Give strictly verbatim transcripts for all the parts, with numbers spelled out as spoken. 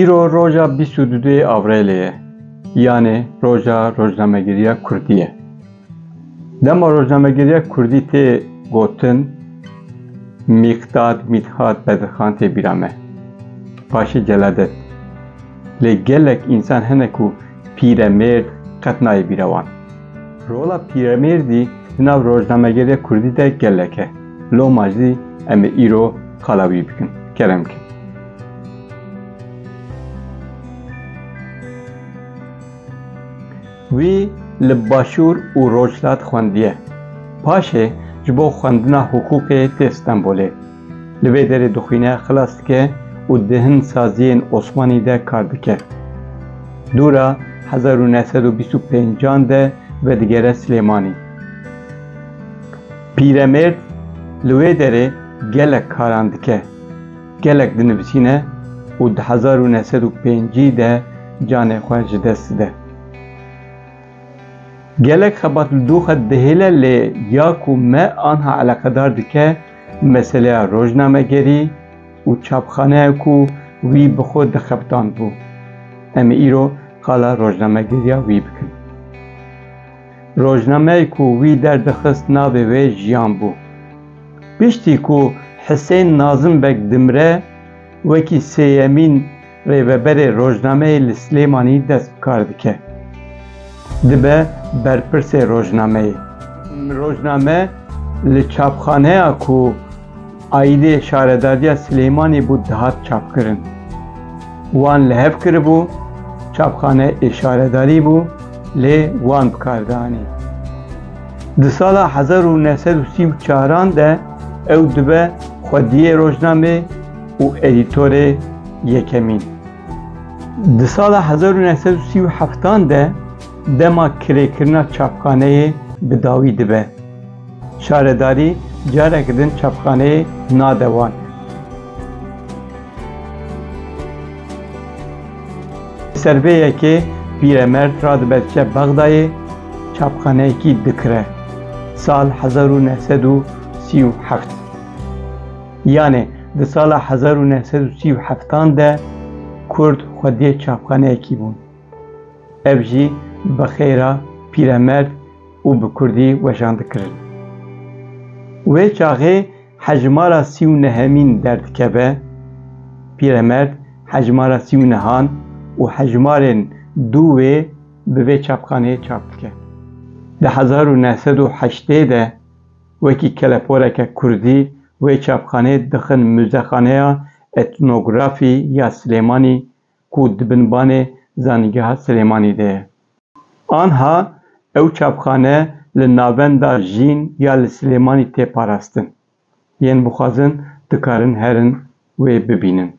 Îro roja bîst û duyê Avrêlê ye, yanê roja rojnamegeriya Kurdî ye. Dema rojnamegeriya Kurdî tê gotin, Mîqdad Mîthat Bedirxan tê bîra me. Paşê Celadet. Lê gelek însan hene ku Pîremêrd qet nayê bîra wan. Rola Pîremêrdî di nav rojnamegeriya Kurdî de gelek e. Loma jî em ê îro qala wî bikin. Kerem kin. Wî li Başûr û Rojhilat xwendiye. Paşê ji bo xwendina hiqûqê tê Stenbolê. Li vê derê dixwîne, xilas dike û di hin saziyên Osmanî de kar dike. Dûra hezar û neh sed û bîst û pêncan de vedigere Silêmanî. Pîremêrd li wê derê gelek karan dike, gelek dinivîsîne û di hezar û neh sed û pêncî de canê xwe ji dest dide. Gelek xebat li dû xwe dihêle, lê ya ku me anha eleqedar dike, meseleya rojnamegerî û çapxaneya ku wî bi xwe dixebitandibû. Em ê îro qala rojnamegeriya wî bikin. Rojnameyê ku wî derdixist navê wê Jiyan bû. Piştî ku Hisên Nazim Beg dimre, wekî sêyemîn rêveberê rojnameyê li Silêmanî dest bi kar dike. Dibe berpirsê rojnameyê. Rojname li çapxaneya ku aîdê Şaredariya Silêmanî bû dihat çapkirin. Wan li hev kiribû, çapxane ê şaredarî bû, lê wan bi kar dianî. Di sala hezar û neh sed û sî û çaran de ew dibe xwediyê rojnamê û edîtorê yekemîn. Di sala hezar û neh sed û sî û heftan de dema kirêkirina çapxaneyê bi dawî dibe. Şaredarî careke din çapxaneyê nade wan. Ser vê yekê Pîremerd radibe diçe Bexdayê, çapxaneyekî dikire. Sal hezar û neh sed û sî û heft. Yanê di sala hezar û neh sed û sî û heftan de Kurd xwediyê çapxaneyekî bûn. Ev jî bi xêra Pîremerd û bi kurdî weşan dikirin. Wê çaxê hejmara sî û nehemîn derdikeve, Pîremerd hejmara sî û nehan û hejmarên dû wê bi vê çapxaneyê çap dike. Di hezar û neh sed û heştê de wekî keleporeke kurdî wê çapxaneyê dixin Muzexaneya Etnografî ya Silêmanî ku di binbanê Zanîngeha Silêmanî de ye. Anha ew çapxane li Navenda Jîn ya li Silêmanî tê parastin. Yên bixwazin dikarin herin wê bibînin.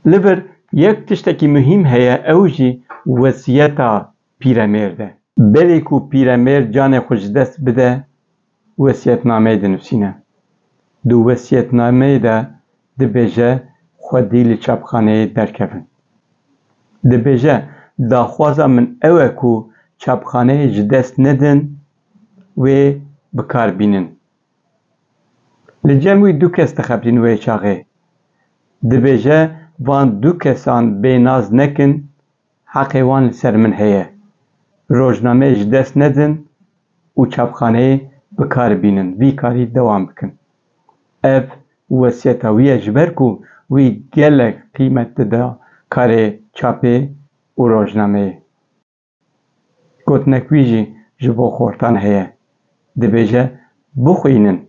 Li vir yek tiştekî muhîm heye, ew jî wesiyeta Pîremêrd e. Berê ku Pîremêrd canê xwe ji dest bide, wesiyetnameyê dinivîsîne. Di wesiyetnameyê de dibêje xwedî li çapxaneyê derkevin. Dibêje, daxwaza min ew e ku çapxaneyê ji dest nedin, wê bi kar bînin. Li cem wî du kes dixebitîn wê çaxê. Dibêje, van du kesan bênaz nekin, heqê wan li ser min heye. Rojnameyê ji dest nedin û çapxaneyê bi kar bînin, vî karî dewam bikin. Ev wesiyeta wî ye, ji ber ku wî gelek qîmet dida karê çapê û rojnameyê. Gotinek wî jî ji bo xortan heye. Dibêje, bixwînin.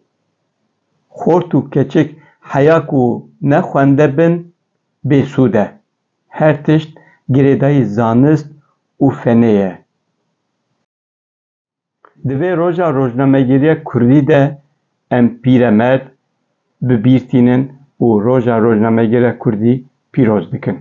Xort û keçik heya ku ne xwende bin, bêsûd e. Her tişt girêdayî zanist û fenê ye. Di vê roja rojnamegeriya kurdî de em Pîremerd bi bîr tînin û roja rojnamegeriya kurdî pîroz dikin.